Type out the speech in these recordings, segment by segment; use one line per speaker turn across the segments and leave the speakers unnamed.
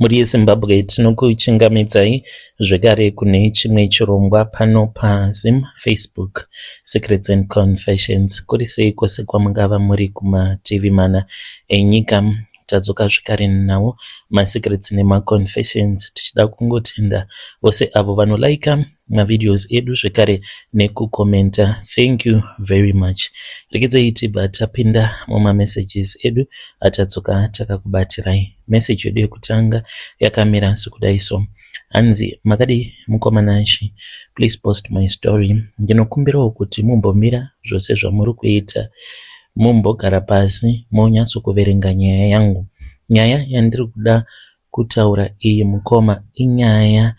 Mhuri yeZimbabwe tinokuchingamidzai zvekare kune chimwe chirongwa pano paZim Facebook Secrets and Confessions. Kuri sei kwose kwamungava muri kumativi mana enyika, tadzoka zvekare nawo masecrets nemaconfessions tichida kungotenda vose avo vanolaika mavideos edu zvekare nekukomenta. Thank you very much. Regedzei tibva tapinda mumamessages edu atadzoka takakubatirai. Message yedu yekutanga yakamira sekudai so. Hanzi makadii mukoma Nashe, please post my story. Ndinokumbirawo kuti mumbomira zvose zvamuri kuita mumbogara pasi monyatsokuverenga nyaya yangu. Nyaya yandiri kuda Kutaura iyi mukoma inyaya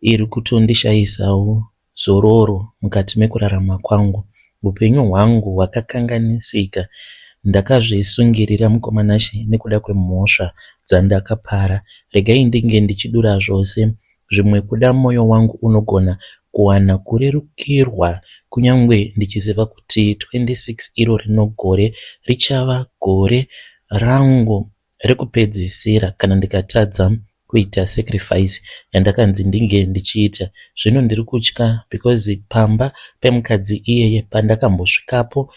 iri kutondishaisawo zororo mukati mekurarama kwangu. Hupenyu hwangu hwakakanganisika. Ndakazvisungirira mukoma Nashe nekuda kwemhosva dzandakapara. Regai ndinge ndichidura zvose. Zvimwe kuda moyo wangu unogona kuwana kurerukirwa kunyangwe ndichiziva kuti 26 iro rino gore richava gore rangu rekupedzisira kana ndikatadza kuita sacrifice yandakanzi ndinge ndichiita. Zvino ndiri kutya because pamba pemukadzi iyeye pandakambosvikapo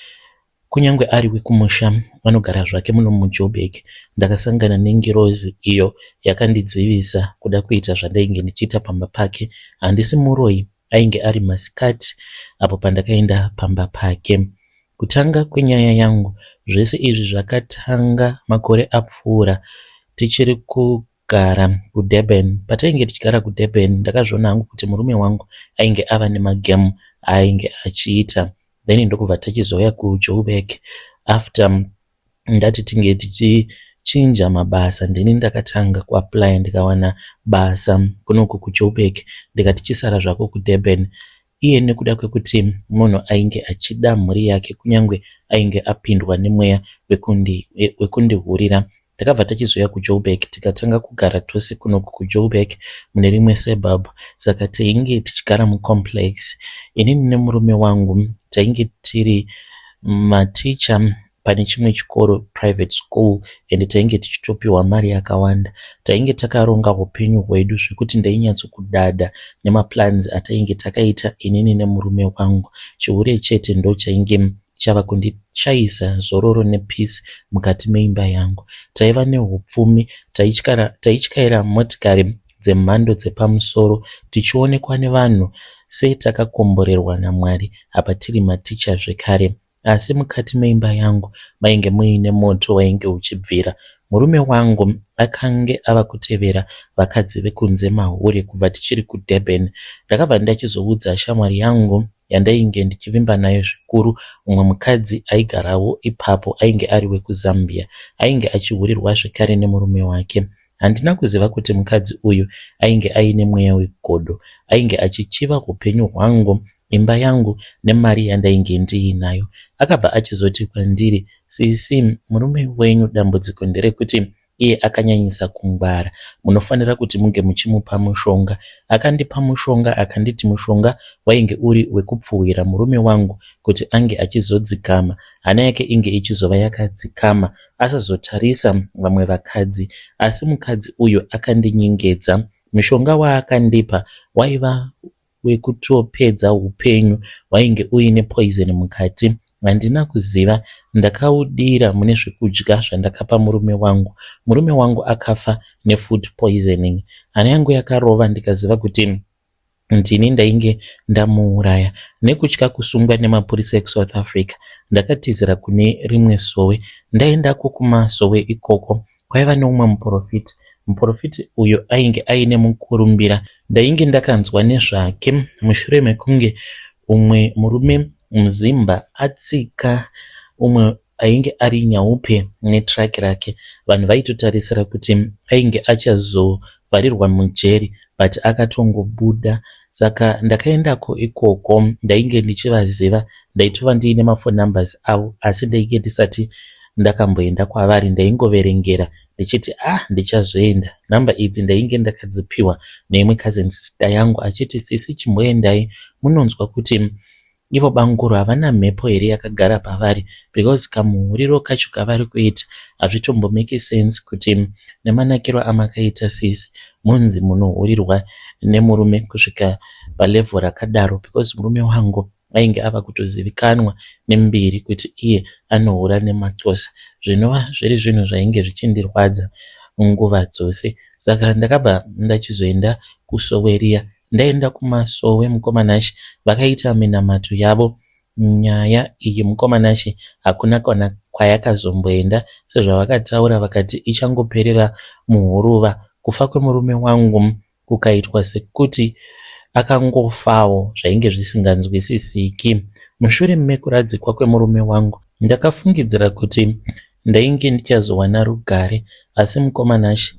kunyangwe ari wekumusha anogara zvake muno muJoburg ndakasangana nengirozi iyo yakandidzivisa kuda kuita zvandainge ndichiita pamba pake. Handisi muroyi ainge ari masikati apo pandakaenda pamba pake. Kutanga kwenyaya yangu, zvese izvi zvakatanga makore apfuura tichiri kugara kuDurban. Patainge tichigara kuDurban ndakazviona hangu kuti murume wangu ainge ava nemagame aainge achiita then ndokubva tachizouya kuJoburg after ndati tinge tichichinja mabasa. Ndini ndakatanga kuapplya ndikawana basa kunoku kuJoburg ndikati chisara zvako kuDurban. Iye nekuda kwekuti munhu ainge achida mhuri yake kunyangwe ainge apindwa nemweya wekundihurira. Takabva tachizouya kuJoburg tikatanga kugara tose kunoku kuJoburg mune rimwe suburb saka tainge tichigara mucomplex. Inini nemurume wangu tainge tiri maticha pane chimwe chikoro private school ende tainge tichitopiwa mari yakawanda. Tainge takaronga hupenyu hwedu zvekuti ndainyatso kudada nemaplans atainge takaita inini nemurume wangu. Chihure chete ndochainge chava kundishayisa zororo nepeace mukati meimba yangu. Taiva nehupfumi, taityaira motikari dzemhando dzepamusoro tichionekwa nevanhu setakakomborerwa naMwari apa tiri maticha zvekare. Asi mukati meimba yangu mainge muine moto wainge uchibvira. Murume wangu akange ava kutevera vakadzi vekunze mahure kubva tichiri kuDurban. Ndakabva ndachizoudza shamwari yangu yandainge ndichivimba nayo zvikuru, umwe mukadzi aigarawo ipapo ainge ari wekuZambia. Ainge achihurirwa zvekare nemurume wake. Handina kuziva kuti mukadzi uyu ainge aine mweya wegodo. Ainge achichiva hupenyu hwangu, imba yangu nemari yandainge ndiinayo. Akabva achizoti kwandiri, Sisi, murume wenyu dambudziko nderekuti iye akanyanyisa kungwara. Munofanira kuti munge muchimupa mushonga. Akandipa mushonga akanditi mushonga wainge uri wekupfuhwira murume wangu kuti ange achizodzikama, hana yake inge ichizova yakadzikama asazotarisa vamwe vakadzi. Asi mukadzi uyu akandinyengedza. Mushonga waakandipa waiva wekutopedza hupenyu wainge uine poison mukati. Handina kuziva ndakaudira mune zvekudya zvandakapa murume wangu. Murume wangu akafa nefood poisoning. Hana yangu yakarova ndikaziva kuti ndini ndainge ndamuuraya. Nekutya kusungwa nemapurisa ekuSouth Africa, ndakatizira kune rimwe sowe. Ndaendako kumasowe ikoko kwaiva neumwe muporofiti. Muporofiti uyu ainge aine mukurumbira. Ndainge ndakanzwa nezvake mushure mekunge umwe murume muZimba atsika umwe ainge ari nyaupe netruck rake. Vanhu vaitotarisira kuti ainge achazovharirwa mujeri but akatongobuda. Saka ndakaendako ikoko ndainge ndichivaziva ndaitova ndiine maphone numbers avo asi ndainge ndisati ndakamboenda kwavari ndaingoverengera ndichiti ah ndichazoenda. Number idzi ndainge ndakadzipiwa neimwe cousin sister yangu achiti sisi chimboendai munonzwa kuti Ivo bamukuru havana mhepo here yakagara pavari because kamuhuriro kacho kavari kuita hazvitombomake sense kuti nemanakiro amakaita sisi munzi munohurirwa nemurume kusvika palevel rakadaro because murume wangu ainge ava kutozivikanwa nembiri kuti iye anohura nemaxhosa zvinova zviri zvinhu zvainge zvichindirwadza nguva dzose. Saka ndakabva ndachizoenda kusowe riya Ndaenda kumasowe mukoma Nashy vakaita minamato yavo nyaya iyi mukoma Nashy hakuna kana kwayakazomboenda sezvavakataura vakati ichangoperera muhuruva. Kufa kwemurume wangu kukaitwa sekuti akangofawo zvainge zvisinganzwisisiki. Mushure mekuradzikwa kwemurume wangu ndakafungidzira kuti ndainge ndichazowana rugare asi mukoma Nashy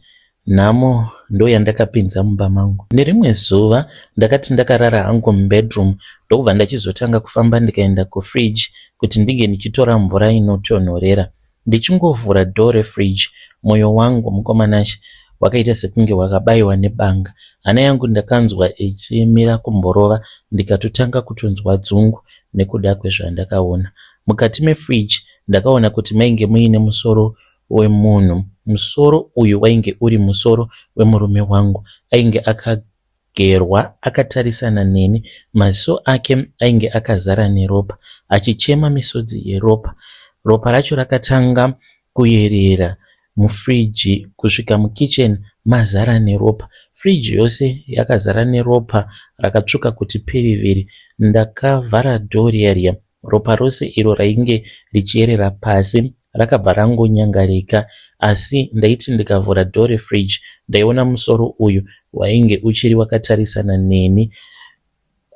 Nhamo ndoyandakapinza mumba mangu. Nerimwe zuva ndakati ndakarara hangu mubedroom ndokubva ndachizotanga kufamba ndikaenda kufridge kuti ndinge ndichitora mvura inotonhorera. Ndichingovhura door refridge moyo wangu mukoma Nashe wakaita sekunge wakabaiwa nebanga. Hana yangu ndakanzwa ichimira kumborova ndikatotanga kutonzwa dzungu nekuda kwezvandakaona. Mukati mefridge ndakaona kuti mainge muine musoro wemunhu. Musoro uyu wainge uri musoro wemurume wangu. Ainge akagerwa akatarisana neni. Maziso ake ainge akazara neropa achichema misodzi yeropa. Ropa racho rakatanga kuyerera mufridge kusvika mukitchen mazara neropa. Fridge yose yakazara neropa rakatsvuka kuti piriviri. Ndakavhara door riya riya Ropa rose iro rainge richiyerera pasi rakabva rangonyangarika asi ndaiti ndikavhura door refridge ndaiona musoro uyu wainge uchiri wakatarisana neni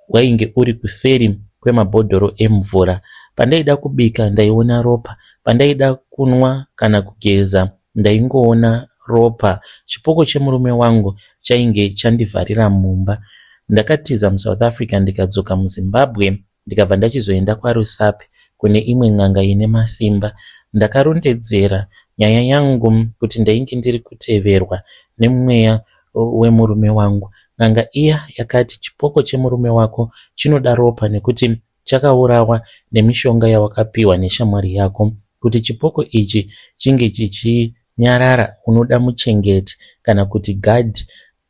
wainge uri kuseri kwemabhodhoro emvura. Pandaida kubika ndaiona ropa, pandaida kunwa kana kugeza ndaingoona ropa. Chipoko chemurume wangu chainge chandivharira mumba. Ndakatiza muSouth Africa ndikadzoka muZimbabwe ndikabva ndachizoenda kwaRusape kune imwe n'anga ine masimba. Ndakarondedzera nyaya yangu kuti ndainge ndiri kuteverwa nemweya wemurume wangu. N'anga iya yakati chipoko chemurume wako chinoda ropa nekuti chakaurawa nemishonga yawakapiwa neshamwari yako. Kuti chipoko ichi chinge chichinyarara unoda muchengeti kana kuti guard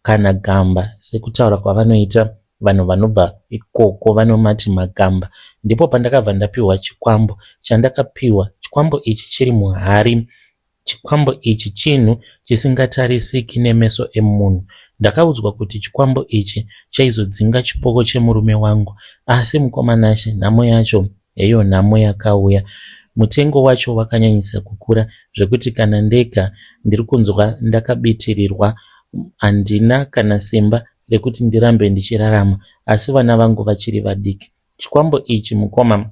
kana gamba sekutaura kwavanoita vanhu vanobva ikoko vanomati magamba. Ndipo pandakabva ndapiwa chikwambo chandakapiwa. Chikwambo ichi chiri muhari. Chikwambo ichi chinhu chisingatarisiki nemeso emunhu. Ndakaudzwa kuti chikwambo ichi chaizodzinga chipoko chemurume wangu asi mukoma Nashe nhamo yacho Heyo nhamo yakauya. Mutengo wacho wakanyanyisa kukura zvekuti kana ndega ndiri kunzwa ndakabitirirwa handina kana simba rekuti ndirambe ndichirarama asi vana vangu vachiri vadiki. Chikwambo ichi mukoma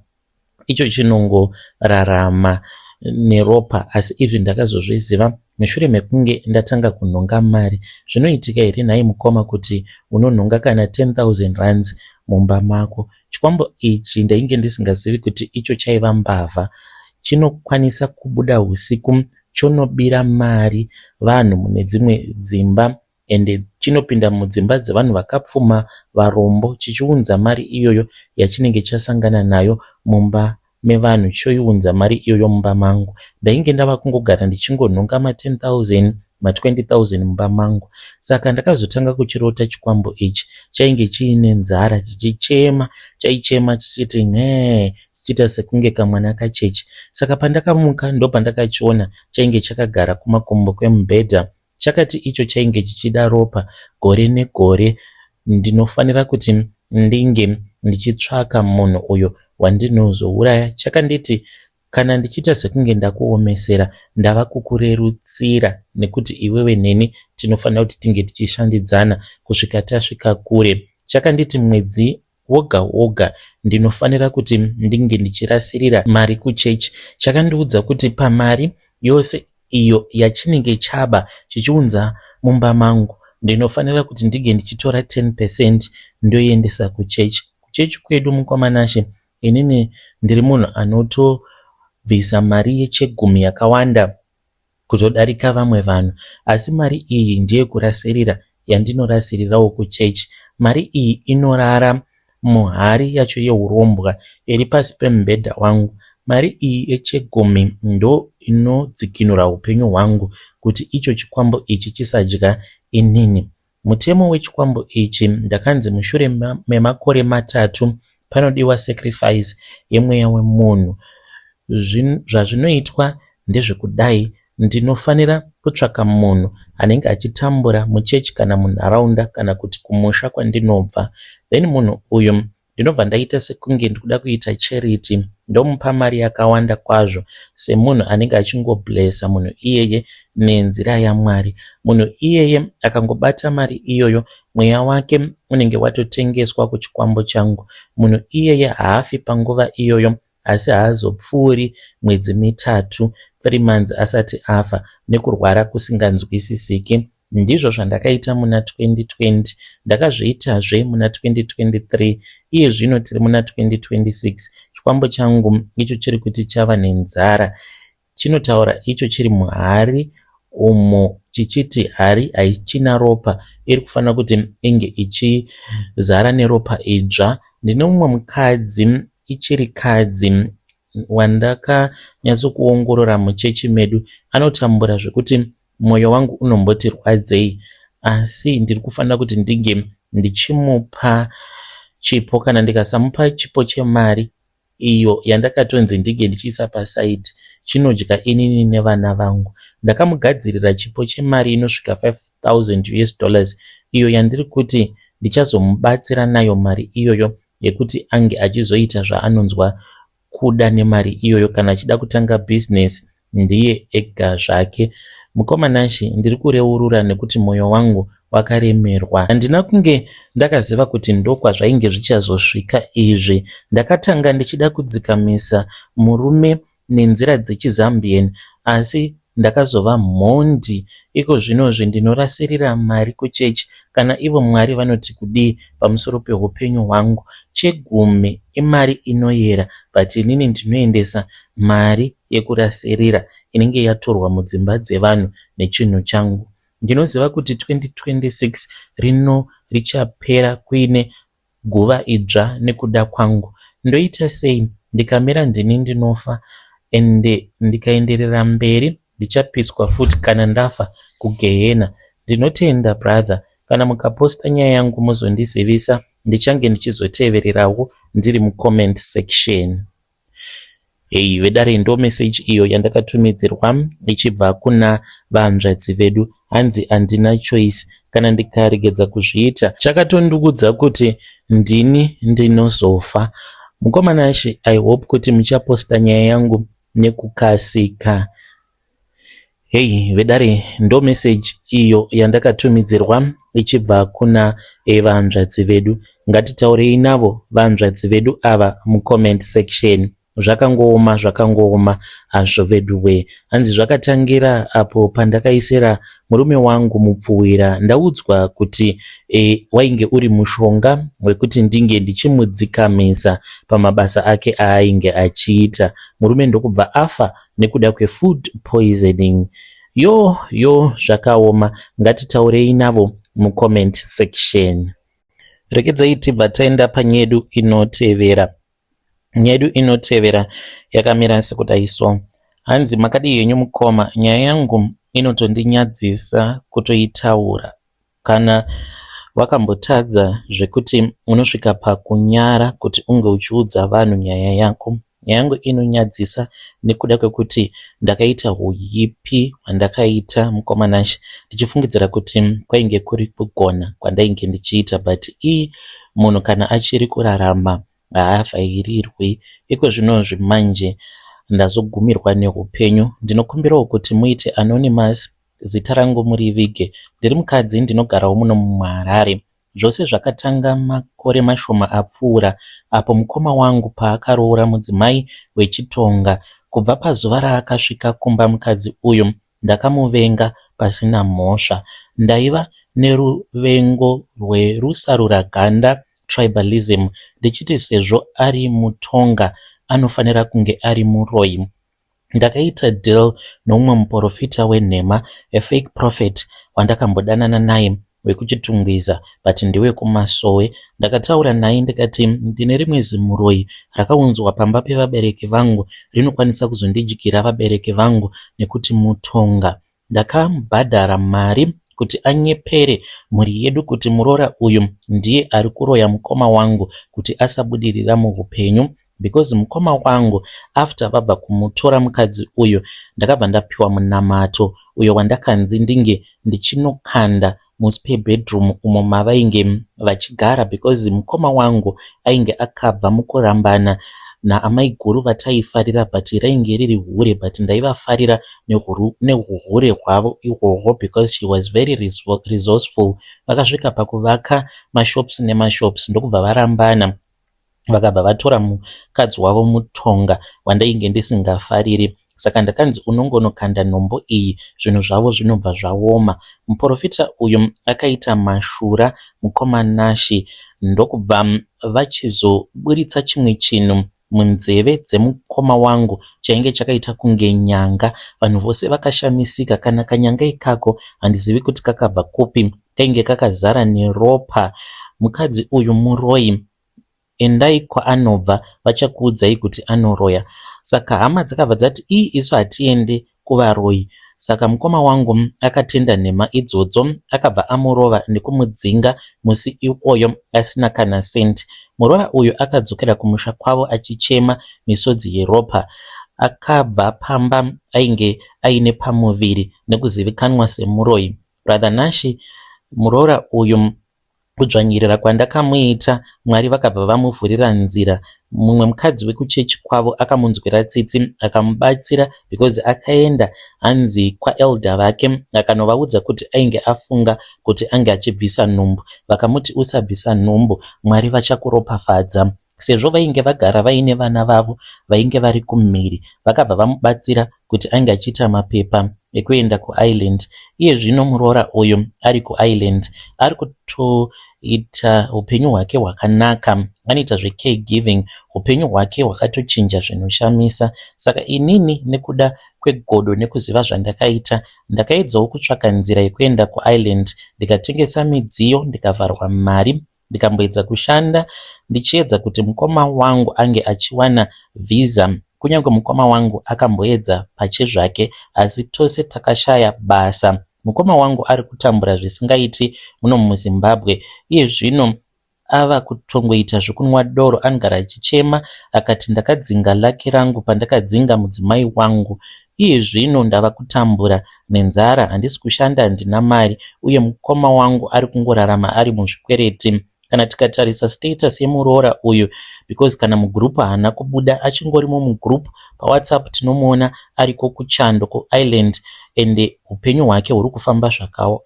icho chinongorarama neropa asi izvi ndakazozviziva mushure mekunge ndatanga kunhonga mari. Zvinoitika here nhai mukoma kuti unonhonga kana 10,000 rands mumba mako Chikwambo ichi ndainge ndisingazivi kuti icho chaiva mbavha. Chinokwanisa kubuda husiku chonobira mari vanhu mune dzimwe dzimba ende chinopinda mudzimba dzevanhu vakapfuma, varombo chichiunza mari iyoyo yachinenge chasangana nayo mumba mevanhu choiunza mari iyoyo mumba mangu. Ndainge ndava kungogara ndichingonhonga ma 10000 ma 20000 mumba mangu. Saka ndakazotanga kuchirota chikwambo ichi chainge chiine nzara chichichema, chaichema chichiti n'ee chichiita sekunge kamwana kacheche. Saka pandakamuka ndopandakachiona chainge chakagara kumakumbo kwemubhedha Chakati icho chainge chichida ropa gore negore ndinofanira kuti ndinge ndichitsvaka munhu uyo wandinozouraya. Chakanditi kana ndichiita sekunge ndakuomesera ndava kukurerutsira nekuti iwewe neni tinofanira kuti tinge tichishandidzana kusvika tasvika kure. Chakanditi mwedzi woga woga ndinofanira kuti ndinge ndichirasirira mari kuchechi. Chakandiudza kuti pamari yose iyo yachinenge chaba chichiunza mumba mangu ndinofanira kuti ndinge ndichitora 10 percent ndoiendesa kuchechi. Kuchechi kwedu mukoma Nashe inini ndiri munhu anotobvisa mari yechegumi yakawanda kutodarika vamwe vanhu asi mari iyi ndeyekurasirira yandinorasirirawo kuchechi. Mari iyi inorara muhari yacho yehurombwa iri pasi pemubhedha wangu. Mari iyi yechegumi ndoinodzikinura hupenyu hwangu kuti icho chikwambo ichi chisadya inini. Mutemo wechikwambo ichi ndakanzi mushure memakore matatu panodiwa sacrifice yemweya wemunhu. Zvazvinoitwa ndezvekudai, ndinofanira kutsvaka munhu anenge achitambura muchechi kana munharaunda kana kuti kumusha kwandinobva. Then munhu uyu Ndinobva ndaita sekunge ndikuda kuita charity ndomupa mari yakawanda kwazvo semunhu anenge achingoblessa munhu iyeye nenzira yaMwari. Munhu iyeye akangobata mari iyoyo mweya wake unenge watotengeswa kuchikwambo changu. Munhu iyeye haafi panguva iyoyo asi haazopfuuri mwedzi mitatu, 3 months, asati afa nekurwara kusinganzwisisiki. Ndizvo zvandakaita muna 2020, ndakazviitazve muna 2023, iye zvino tiri muna 2026. Chikwambo changu icho chiri kuti chava nenzara. Chinotaura icho chiri muhari umo chichiti hari haichina ropa iri kufanira kuti inge ichizara neropa idzva. Ndine mumwe mukadzi ichirikadzi wandakanyatsokuongorora muchechi medu anotambura zvekuti mwoyo wangu unomboti rwadzei asi ndiri kufanira kuti ndinge ndichimupa chipo kana ndikasamupa chipo chemari iyo yandakatonzi ndinge ndichiisa pasaidi chinodya inini nevana vangu. Ndakamugadzirira chipo chemari inosvika 5000 us dollars iyo yandiri kuti ndichazomubatsira nayo mari iyoyo yekuti ange achizoita zvaanonzwa kuda nemari iyoyo kana achida kutanga business ndiye ega zvake. Mukoma Nashy ndiri kureurura nekuti moyo wangu wakaremerwa. Handina kunge ndakaziva kuti ndokwazvainge zvichazosvika izvi. Ndakatanga ndichida kudzikamisa murume nenzira dzechiZambian asi ndakazova mhondi. Ikozvinozvi ndinorasirira mari kuchechi kana ivo Mwari vanoti kudii pamusoro pehupenyu hwangu. Chegumi imari inoyera but inini ndinoendesa mari yekurasirira inenge yatorwa mudzimba dzevanhu nechinhu changu. Ndinoziva kuti 2026 rino richapera kuine guva idzva nekuda kwangu. Ndoita sei ndikamira ndini ndinofa ende ndikaenderera mberi ndichapiswa futi kana ndafa kugehena. Ndinotenda brother kana mukaposta nyaya yangu mozondizivisa ndichange ndichizotevererawo ndiri mucomment section. Hey vedare ndo message iyo yandakatumidzirwa ichibva kuna vahanzvadzi vedu hanzi handina choice kana ndikaregedza kuzviita chakatondikudza kuti ndini ndinozofa. Mukoma Nashe I hope kuti muchaposta nyaya yangu nekukasika. Hey vedare ndo message iyo yandakatumidzirwa ichibva kuna eh, vahanzvadzi vedu. Ngatitaurei navo vahanzvadzi vedu ava mucomment section. Zvakangooma zvakangooma hazvo veduwee. Hanzi zvakatangira apo pandakaisira murume wangu mupfuwira ndaudzwa kuti e, wainge uri mushonga wekuti ndinge ndichimudzikamisa pamabasa ake aainge achiita. Murume ndokubva afa nekuda kwefood poisoning. Yo yo zvakaoma ngatitaurei navo mucomment section. Rekedzai tibva taenda panyedu inotevera. Nyedu inotevera yakamira sekudai so. Hanzi makadii henyu mukoma, nyaya yangu inotondinyadzisa kutoitaura. Kana wakambotadza zvekuti unosvika pakunyara kuti unge uchiudza vanhu nyaya yako. Nyaya yangu inonyadzisa nekuda kwekuti ndakaita huipi hwandakaita mukoma Nashe ndichifungidzira kuti kwainge kuri kugona kwandainge ndichiita but ii munhu kana achiri kurarama haavhairirwi. Ikozvinozvi manje ndazogumirwa nehupenyu. Ndinokumbirawo kuti muite anonymous zita rangu murivige. Ndiri mukadzi ndinogarawo muno muHarare. Zvose zvakatanga makore mashoma apfuura apo mukoma wangu paakaroora mudzimai wechiTonga. Kubva pazuva raakasvika kumba mukadzi uyu ndakamuvenga pasina mhosva. Ndaiva neruvengo rwerusaruraganda, tribalism, ndichiti sezvo ari muTonga anofanira kunge ari muroyi. Ndakaita deal noumwe muporofita wenhema, a fake prophet, wandakambodanana naye. wekuChitungwiza but ndewekuMasowe. Ndakataura naye ndikati ndine rimwe zimuroyi rakaunzwa pamba pevabereki vangu rinokwanisa kuzondidyira vabereki vangu nekuti mutonga. Ndakamubhadhara mari kuti anyepere mhuri yedu kuti muroora uyu ndiye ari kuroya mukoma wangu kuti asabudirira muhupenyu because mukoma wangu after vabva kumutora mukadzi uyu ndakabva ndapiwa munamato uyo wandakanzi ndinge ndichinokanda muspare bedroom umo mavainge vachigara because mukoma wangu ainge akabva mukurambana naamaiguru vataifarira but rainge riri hure but ndaivafarira neuhure hwavo ihwohwo because she was very resourceful. Vakasvika pakuvaka mashops nemashops ndokubva varambana vakabva vatora mukadzi wavo mutonga wandainge ndisingafariri. Saka ndakanzi unongonokanda nhombo iyi zvinhu zvavo zvinobva zvaoma. Muporofita uyu akaita mashura mukoma Nashe ndokubva vachizoburitsa chimwe chinhu munzeve dzemukoma wangu chainge chakaita kunge nyanga. Vanhu vose vakashamisika kana kanyanga ikako handizivi kuti kakabva kupi kainge kakazara neropa. Mukadzi uyu muroyi endai kwaanobva vachakuudzai kuti anoroya. Saka hama dzakabva dzati ii isu hatiende kuvaroyi. Saka mukoma wangu akatenda nhema idzodzo akabva amurova nekumudzinga musi iwoyo asina kana sendi. Muroora uyu akadzokera kumusha kwavo achichema misodzi yeropa. Akabva pamba ainge aine pamuviri nekuzivikanwa semuroyi. Brother Nashe muroora uyu kudzvanyirira kwandakamuita Mwari vakabva vamuvhurira nzira. Mumwe mukadzi wekuchechi kwavo akamunzwira tsitsi akamubatsira because akaenda hanzi kwaelder vake akanovaudza kuti ainge afunga kuti ange achibvisa nhumbu. Vakamuti usabvisa nhumbu Mwari vachakuropafadza. Sezvo vainge vagara vaine vana vavo vainge vari kumhiri vakabva vamubatsira kuti ange achiita mapepa ekuenda kuIreland. Iye zvino muroora uyu ari kuIreland ari kutoita upenyu hwake hwakanaka. Anoita zvecare giving. Upenyu hwake hwakatochinja zvinoshamisa. Saka inini nekuda kwegodo nekuziva zvandakaita ndakaedzawo kutsvaka nzira yekuenda kuIreland ndikatengesa midziyo ndikavharwa mari ndikamboedza kushanda ndichiedza kuti mukoma wangu ange achiwana visa. Kunyange mukoma wangu akamboedza pachezvake asi tose takashaya basa. Mukoma wangu ari kutambura zvisingaiti muno muZimbabwe. Iye zvino ava kutongoita zvekunwa doro anogara achichema akati ndakadzinga laki rangu pandakadzinga mudzimai wangu. Iye zvino ndava kutambura nenzara handisi kushanda handina mari uye mukoma wangu ari kungorarama ari muzvikwereti. Kana tikatarisa status yemuroora uyu because kana mugroup haana kubuda achingorimo mugroup paWhatsApp tinomuona ariko kuchando kuIreland ende upenyu hwake huri kufamba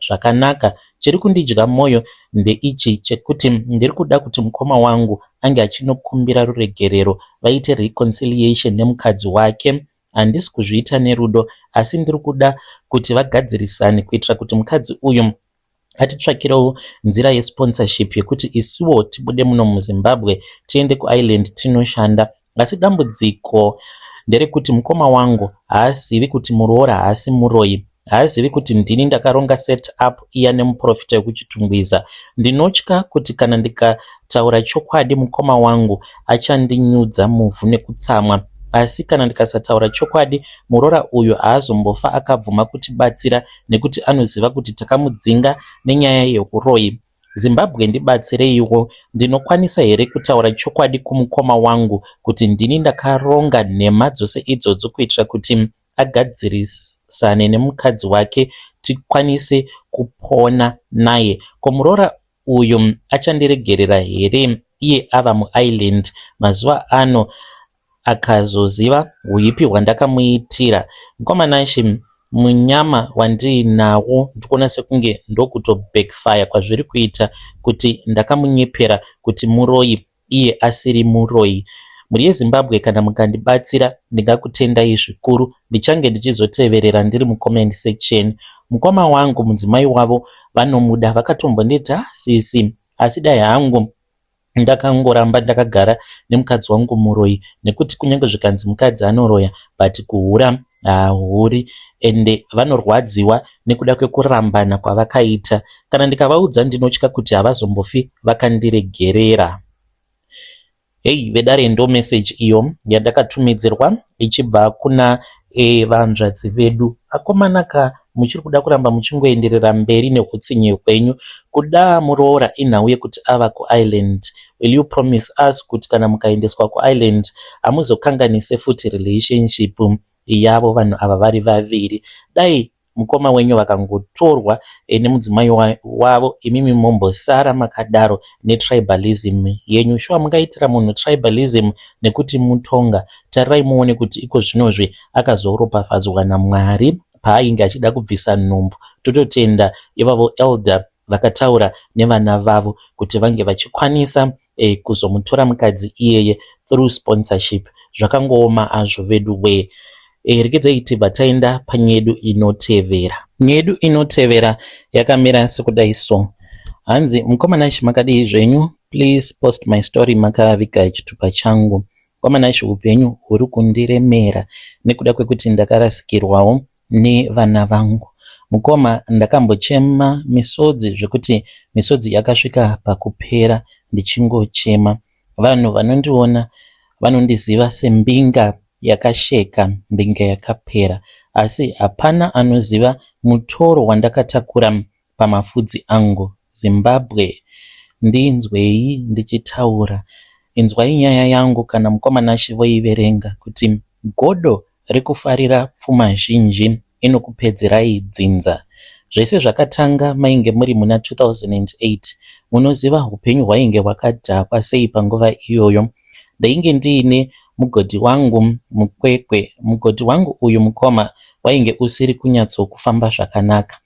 zvakanaka. Chiri kundidya mwoyo ndeichi chekuti ndiri kuda kuti mukoma wangu ange achinokumbira ruregerero vaite reconciliation nemukadzi wake. Handisi kuzviita nerudo asi ndiri kuda kuti vagadzirisane kuitira kuti mukadzi uyu atitsvakirewo nzira yesponsorship yekuti isuwo tibude muno muZimbabwe tiende kuIreland tinoshanda. Asi dambudziko nderekuti mukoma wangu haazivi kuti muroora haasi muroyi. Haazivi kuti ndini ndakaronga set up iya nemuprofita wekuChitungwiza. Ndinotya kuti kana ndikataura chokwadi mukoma wangu achandinyudza muvhu nekutsamwa. Asi kana ndikasataura chokwadi muroora uyu haazombofa akabvuma kutibatsira nekuti anoziva kuti takamudzinga nenyaya yeuroyi. Zimbabwe ndibatsireiwo. Ndinokwanisa here kutaura chokwadi kumukoma wangu kuti ndini ndakaronga nhema dzose idzodzo kuitira kuti agadzirisane nemukadzi wake tikwanise kupona naye. Ko muroora uyu achandiregerera here iye ava muIreland mazuva ano akazoziva huipi hwandakamuitira. Mukoma Nashe munyama wandiinawo ndikuona sekunge ndokuto backfire kwazviri kuita kuti ndakamunyepera kuti muroyi iye asiri muroyi. Mhuri yeZimbabwe kana mukandibatsira ndingakutendai zvikuru. Ndichange ndichizoteverera ndiri mucomment section. Mukoma wangu mudzimai wavo vanomuda vakatombonditi ah sisi asi dai hangu ndakangoramba ndakagara nemukadzi wangu muroyi nekuti kunyange zvikanzi mukadzi anoroya but kuhura Haahuri ende vanorwadziwa nekuda kwekurambana kwavakaita. Kana ndikavaudza ndinotya kuti havazombofi vakandiregerera. Hey vedare ndo message iyo yandakatumidzirwa ichibva kuna e, vanzvadzi vedu. Akomana ka muchiri kuda kuramba muchingoenderera mberi nehutsinye hwenyu. Kuda muroora inhau yekuti ava kuIreland. Will you promise us kuti kana mukaendeswa kuIreland hamuzokanganise futi relationship yavo vanhu ava vari vaviri? Dai mukoma wenyu vakangotorwa eh, nemudzimai wavo imimi mombosara makadaro netribalism yenyu. Shuwa mungaitira munhu tribalism nekuti mutonga? Tarirai muone kuti iko zvinozvi akazoropafadzwa naMwari paainge achida kubvisa nhumbu. Tototenda ivavo elder vakataura nevana vavo kuti vange vachikwanisa eh, kuzomutora mukadzi iyeye through sponsorship. Zvakangooma azvo vedu wee. Eh, regedzai tibva taenda panyedu inotevera. Nyedu inotevera yakamira sekudai so. Hanzi mukoma Nash makadii zvenyu? Please post my story makaviga chitupa changu. Mukoma Nash hupenyu huri kundiremera nekuda kwekuti ndakarasikirwawo nevana vangu. Mukoma ndakambochema misodzi zvekuti misodzi yakasvika pakupera ndichingochema. Vanhu vanondiona vanondiziva sembinga yakasheka, mbinga yakapera. Asi hapana anoziva mutoro wandakatakura pamafudzi angu. Zimbabwe ndinzwei ndichitaura. Inzwai nyaya yangu kana mukoma Nashe voiverenga kuti godo rekufarira pfuma zhinji inokupedzerai dzinza. Zvese zvakatanga mainge muri muna 2008. Munoziva hupenyu hwainge hwakadhakwa sei panguva iyoyo. Ndainge ndiine mugodhi wangu muKwekwe. Mugodhi wangu uyu mukoma wainge usiri kunyatsokufamba zvakanaka.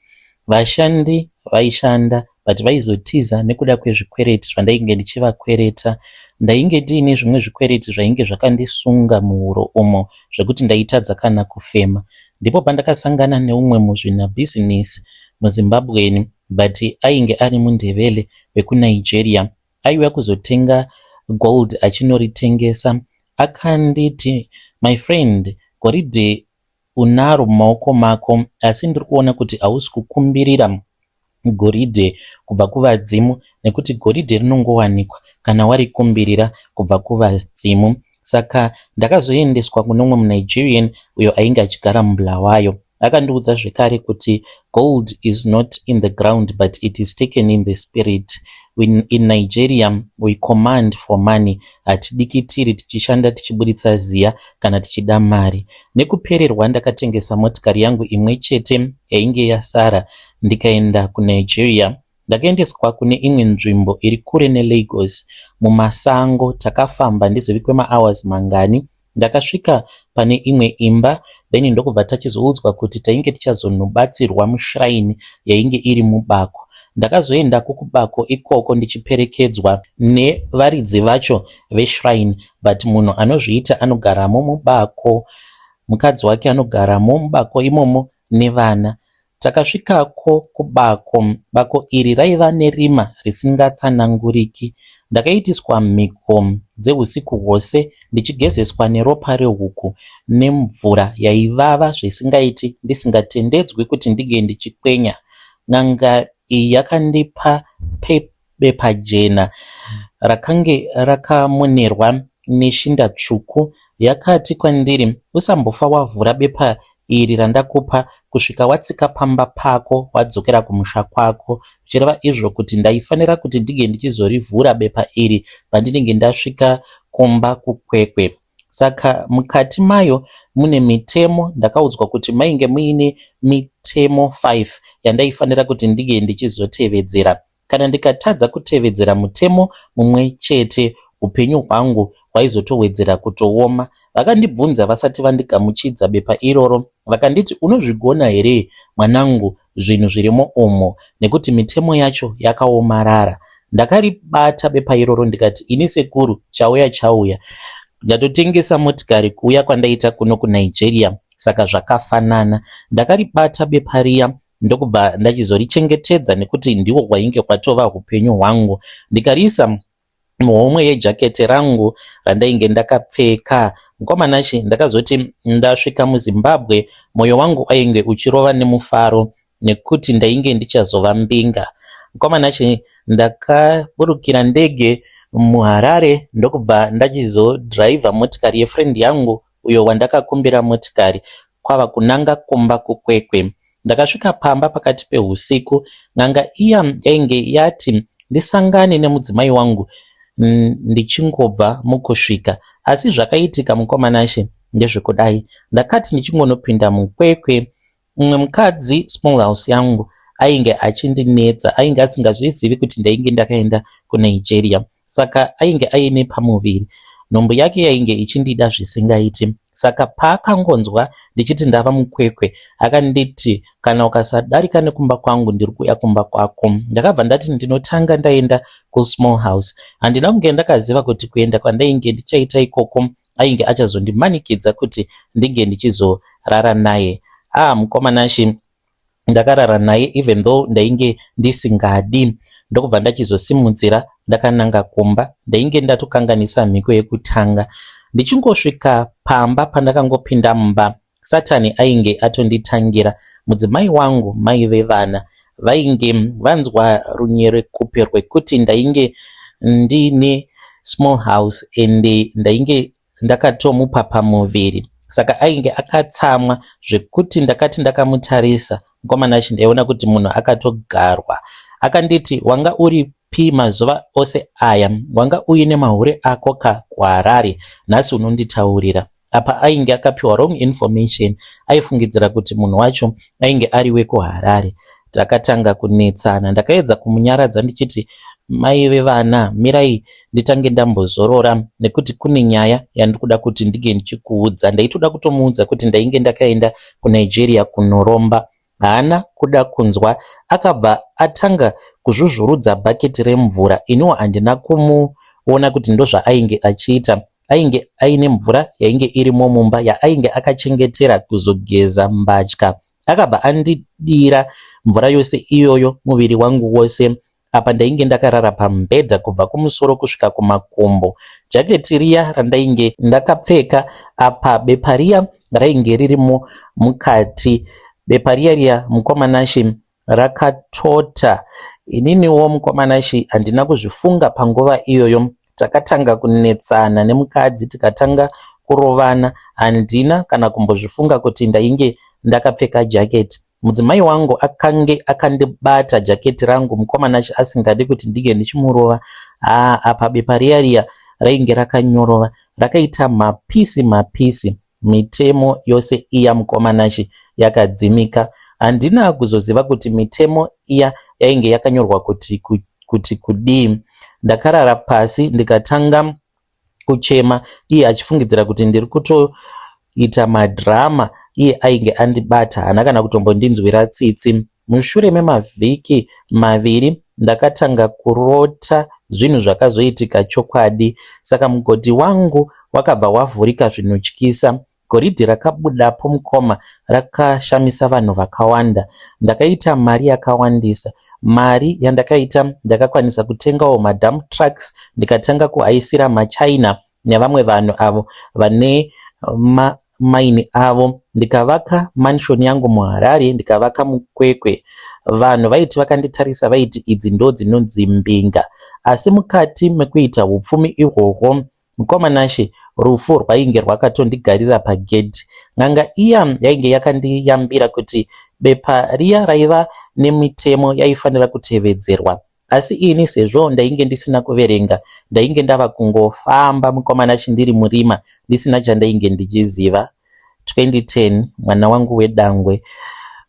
Vashandi vaishanda but vaizotiza nekuda kwezvikwereti zvandainge ndichivakwereta. Ndainge ndiine zvimwe zvikwereti zvainge zvakandisunga muhuro umo zvekuti ndaitadza kana kufema. Ndipo pandakasangana neumwe muzvinabhizinesi muZimbabwean but ainge ari muNdebele wekuNigeria. Aiuya kuzotenga gold achinoritengesa. Akanditi, My friend, goridhe unaro mumaoko mako asi ndiri kuona kuti hausi kukumbirira goridhe kubva kuvadzimu nekuti goridhe rinongowanikwa kana warikumbirira kubva kuvadzimu. Saka ndakazoendeswa kune umwe muNigerian uyo ainge achigara muBulawayo. Akandiudza zvekare kuti gold is not in the ground but it is taken in the spirit. In Nigeria we command for money. Hatidikitiri tichishanda tichiburitsa ziya kana tichida mari. Nekupererwa ndakatengesa motikari yangu imwe chete yainge yasara ndikaenda kuNigeria. Ndakaendeswa kune imwe nzvimbo iri kure neLagos mumasango. Takafamba handizivi kwemahours mangani. Ndakasvika pane imwe imba then ndokubva tachizoudzwa kuti tainge tichazonobatsirwa mushrine yainge iri mubako. Ndakazoendako kubako ikoko ndichiperekedzwa nevaridzi vacho veshrine but munhu anozviita anogaramo mubako. Mukadzi wake anogaramo mubako imomo nevana. Takasvikako kubako. Bako iri raiva nerima risingatsananguriki. Ndakaitiswa mhiko dzehusiku hwose ndichigezeswa neropa rehuku nemvura yaivava zvisingaiti ndisingatendedzwi kuti ndinge ndichikwenya. N'anga iyi yakandipa bepa jena rakange rakamonerwa neshinda tsvuku. Yakati kwandiri, Usambofa wavhura bepa iri randakupa kusvika watsika pamba pako wadzokera kumusha kwako. Zvichireva izvo kuti ndaifanira kuti ndinge ndichizorivhura bepa iri pandinenge ndasvika kumba kuKwekwe. Saka mukati mayo mune mitemo, ndakaudzwa kuti mainge muine mitemo 5 yandaifanira kuti ndinge ndichizotevedzera. Kana ndikatadza kutevedzera mutemo mumwe chete hupenyu hwangu hwaizotowedzera kutooma. Vakandibvunza vasati vandigamuchidza bepa iroro vakanditi unozvigona here mwanangu zvinhu zvirimo umo nekuti mitemo yacho yakaomarara. Ndakaribata bepa iroro ndikati ini sekuru chauya chauya. Ndatotengesa motikari kuuya kwandaita kuno kuNigeria saka zvakafanana. Ndakaribata bepa riya ndokubva ndachizorichengetedza nekuti ndihwo hwainge hwatova hupenyu hwangu ndikariisa muhomwe yejaketi rangu randainge ndakapfeka. Mukoma Nashe, ndakazoti ndasvika muZimbabwe moyo wangu wainge uchirova nemufaro nekuti ndainge ndichazova mbinga. Mukoma Nashe, ndakaburukira ndege muHarare ndokubva ndachizodhiraivha motikari yefriend yangu uyo wandakakumbira motikari kwava kunanga kumba kuKwekwe. Ndakasvika pamba pakati pehusiku n'anga iya yainge yati ndisangane nemudzimai wangu ndichingobva mukusvika. Asi zvakaitika mukoma Nashe ndezvekudai. Ndakati ndichingonopinda muKwekwe mumwe mukadzi small house yangu ainge achindinetsa ainge asingazvizivi kuti ndainge ndakaenda kuNigeria. Saka ainge aine pamuviri. Nhumbu yake yainge ichindida zvisingaiti. Saka paakangonzwa ndichiti ndava muKwekwe akanditi kana ukasadarika nekumba kwangu ndiri kuuya kumba kwako. Ndakabva ndati ndinotanga ndaenda kusmall house. Handina kunge ndakaziva kuti kuenda kwandainge ndichaita ikoko ainge achazondimanikidza kuti ndinge ndichizorara naye. Ah mukoma Nashe ndakarara naye even though ndainge ndisingadi ndokubva ndachizosimudzira ndakananga kumba. Ndainge ndatokanganisa mhiko yekutanga. Ndichingosvika pamba pandakangopinda mumba Satani ainge atonditangira. Mudzimai wangu mai vevana vainge vanzwa runyerekupe rwekuti ndainge ndine small house ende ndainge ndakatomupa pamuviri saka ainge akatsamwa zvekuti ndakati ndakamutarisa mukomana achi ndaiona kuti munhu akatogarwa. Akanditi wanga uripi mazuva ose aya wanga uine mahure ako ka kuHarare nhasi unonditaurira. Apa ainge akapiwa wrong information aifungidzira kuti munhu wacho ainge ari wekuHarare. Takatanga kunetsana ndakaedza kumunyaradza ndichiti mai vevana mirai nditange ndambozorora nekuti kune nyaya yandikuda kuti ndinge ndichikuudza. Ndaitoda kutomuudza kuti ndainge ndakaenda kuNigeria kunoromba. Haana kuda kunzwa akabva atanga kuzvuzvurudza bhaketi remvura iniwo handina kumuona kuti ndozvaainge achiita. Ainge aine mvura yainge irimo mumba yaainge akachengetera kuzogeza mbatya. Akabva andidira mvura yose iyoyo muviri wangu wose. Apa ndainge ndakarara pamubhedha kubva kumusoro kusvika kumakumbo. Jaketi riya randainge ndakapfeka apa bepa riya rainge ririmo mukati. Bepa riya riya mukoma Nashe rakatota. Ininiwo mukoma Nashe handina kuzvifunga panguva iyoyo. Takatanga kunetsana nemukadzi tikatanga kurovana. Handina kana kumbozvifunga kuti ndainge ndakapfeka jaketi. Mudzimai wangu akange akandibata jaketi rangu mukoma Nashe asingadi kuti ndinge ndichimurova. Haa apa bepa riya riya rainge rakanyorova rakaita mapisi mapisi. Mitemo yose iya mukoma Nashe yakadzimika. Handina kuzoziva kuti mitemo iya yainge yakanyorwa kuti kuti kudii. Ndakarara pasi ndikatanga kuchema iye achifungidzira kuti ndiri kutoita madrama iye ainge andibata haana kana kutombondinzwira tsitsi. Mushure memavhiki maviri ndakatanga kurota zvinhu zvakazoitika chokwadi. Saka mugodhi wangu wakabva wavhurika zvinotyisa. Goridhe rakabudapo mukoma rakashamisa vanhu vakawanda. Ndakaita mari yakawandisa. Mari yandakaita ndakakwanisa kutengawo madump trucks ndikatanga kuhaisira maChina nevamwe vanhu avo vane mamaini avo. Ndikavaka mansion yangu muHarare ndikavaka muKwekwe. Vanhu vaiti vakanditarisa vaiti idzi ndodzinonzi mbinga. Asi mukati mekuita hupfumi ihwohwo Mukoma Nashe, rufu rwainge rwakatondigarira pagedhi. N'anga iya yainge yakandiyambira kuti bepa riya raiva nemitemo yaifanira kutevedzerwa. Asi ini sezvo ndainge ndisina kuverenga, ndainge ndava kungofamba mukoma Nashe ndiri murima ndisina chandainge ndichiziva. 2010 mwana wangu wedangwe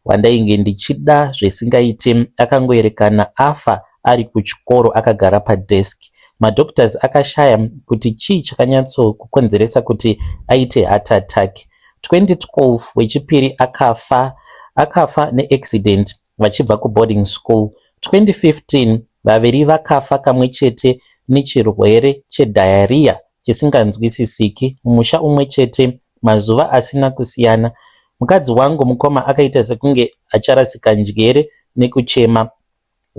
wandainge ndichida zvisingaite akangoerekana afa ari kuchikoro akagara padesk. Madoctors akashaya kuti chii chakanyatsokukonzeresa kuti aite heart attack. 2012 wechipiri akafa akafa neaccident vachibva kuboarding school. 2015 vaviri vakafa kamwe chete nechirwere chediarrhea chisinganzwisisiki mumusha umwe chete mazuva asina kusiyana. Mukadzi wangu mukoma akaita sekunge acharasika njere nekuchema.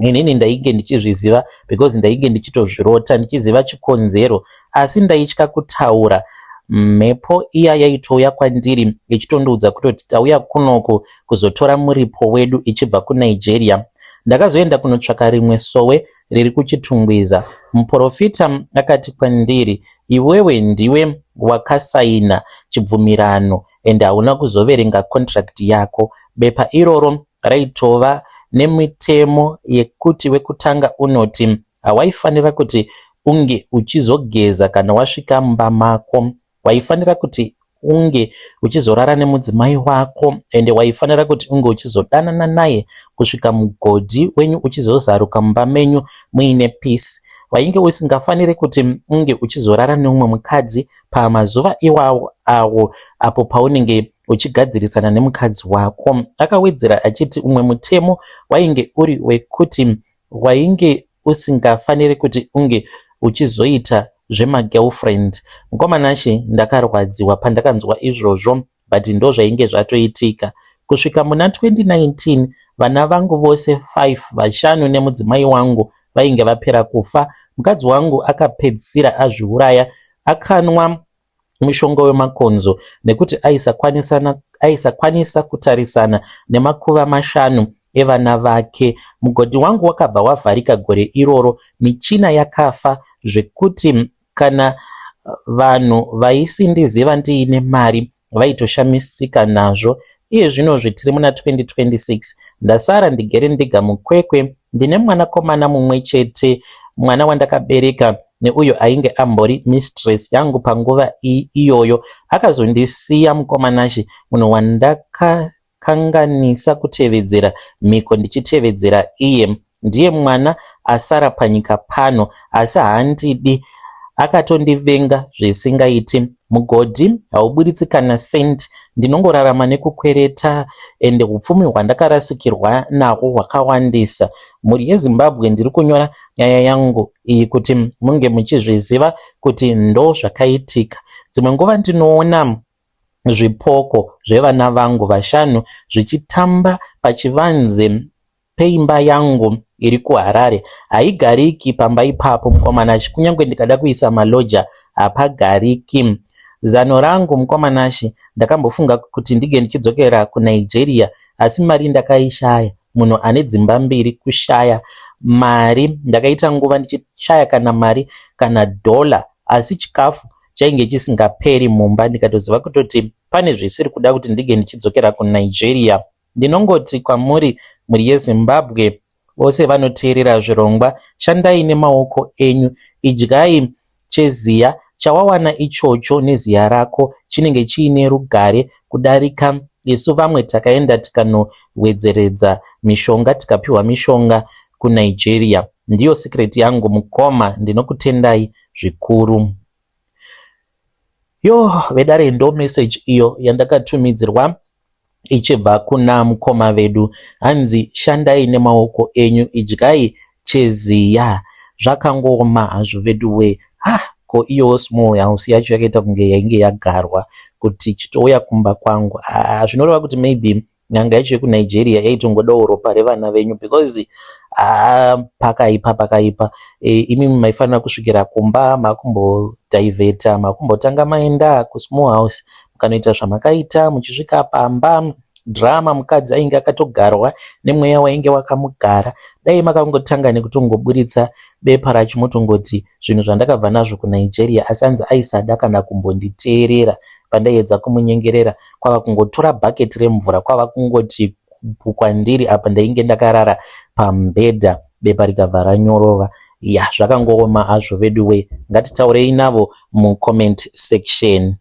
Inini ndainge ndichizviziva because ndainge ndichitozvirota ndichiziva chikonzero asi ndaitya kutaura. Mhepo iya yaitouya kwandiri ichitondiudza kutoti tauya kunoku kuzotora muripo wedu ichibva kuNigeria. Ndakazoenda kunotsvaka rimwe sowe riri kuChitungwiza. Muporofita akati kwandiri, iwewe ndiwe wakasaina chibvumirano ende hauna kuzoverenga contract yako. Bepa iroro raitova nemitemo yekuti wekutanga unoti hawaifanira kuti unge uchizogeza kana wasvika mumba mako. Waifanira kuti unge uchizorara nemudzimai wako ende waifanira kuti unge uchizodanana naye kusvika mugodhi wenyu uchizozaruka mumba menyu muine peace. Wainge usingafaniri kuti unge uchizorara neumwe mukadzi pamazuva iwawo awo apo paunenge uchigadzirisana nemukadzi wako. Akawedzera achiti umwe mutemo wainge uri wekuti wainge usingafaniri kuti unge uchizoita zvemagirlfriend. Mukoma Nashe ndakarwadziwa pandakanzwa izvozvo but ndozvainge zvatoitika. Kusvika muna 2019 vana vangu vose 5 vashanu nemudzimai wangu vainge vapera kufa. Mukadzi wangu akapedzisira azviuraya akanwa mushonga wemakonzo nekuti aisakwanisa kutarisana nemakuva mashanu evana vake. Mugodhi wangu wakabva wavharika gore iroro, michina yakafa zvekuti kana vanhu vaisindiziva ndiine mari vaitoshamisika nazvo. Iye zvinozvi tiri muna 2026 ndasara ndigere ndega muKwekwe ndine mwanakomana mumwe chete mwana wandakabereka neuyo ainge ambori mistress yangu panguva iyoyo akazondisiya mukoma Nashe munhu wandakakanganisa kutevedzera mhiko ndichitevedzera iye ndiye mwana asara panyika pano asi haandidi akatondivenga zvisingaiti mugodhi hauburitsi kana cent ndinongorarama nekukwereta ende upfumi hwandakarasikirwa nahwo hwakawandisa mhuri yeZimbabwe ndiri kunyora nyaya yangu iyi kuti munge muchizviziva kuti ndo zvakaitika dzimwe nguva ndinoona zvipoko zvevana vangu vashanu zvichitamba pachivanze peimba yangu iri kuHarare. Haigariki pamba ipapo mukoma Nashe, kunyange ndikada kuisa maloja hapagariki. Zano rangu mukoma Nashe, ndakambofunga kuti ndige ndichidzokera kuNigeria asi mari ndakaishaya. Munhu ane dzimba mbiri kushaya mari. Ndakaita nguva ndichishaya kana mari kana dhola asi chikafu chainge chisingaperi mumba ndikatoziva kutoti pane zvisiri kuda kuti ndige ndichidzokera kuNigeria. Ndinongoti kwamuri mhuri yeZimbabwe vose vanoteerera zvirongwa shandai nemaoko enyu idyai cheziya chawawana ichocho neziya rako chinenge chiine rugare kudarika isu vamwe takaenda tikanowedzeredza mishonga tikapiwa mishonga kuNigeria. Ndiyo secret yangu mukoma ndinokutendai zvikuru. Yo vedare ndo message iyo yandakatumidzirwa ichibva kuna mukoma vedu hanzi shandai nemaoko enyu idyai cheziya zvakangooma hazvo veduwe ha ko iyowo small house yacho yakaita kunge yainge yagarwa kuti chitouya kumba kwangu ah, zvinoreva kuti maybe n'anga yacho yekuNigeria yaitongodawo ropa revana venyu because ah, pakaipa pakaipa e, imimi maifanira kusvikira kumba makumbodhaivheta makumbotanga maenda kusmall house mukanoita zvamakaita muchisvika pamba drama mukadzi ainge akatogarwa nemweya wainge wakamugara dai makangotanga nekutongoburitsa bepa racho motongoti zvinhu zvandakabva nazvo kuNigeria asi anzi aisada kana kumbonditeerera pandaiedza kumunyengerera kwava kungotora bhaketi remvura kwava kungoti kwandiri apa ndainge ndakarara pamubhedha bepa rikabva ranyorova ya zvakangooma hazvo veduwe ngatitaurei navo mucomment section.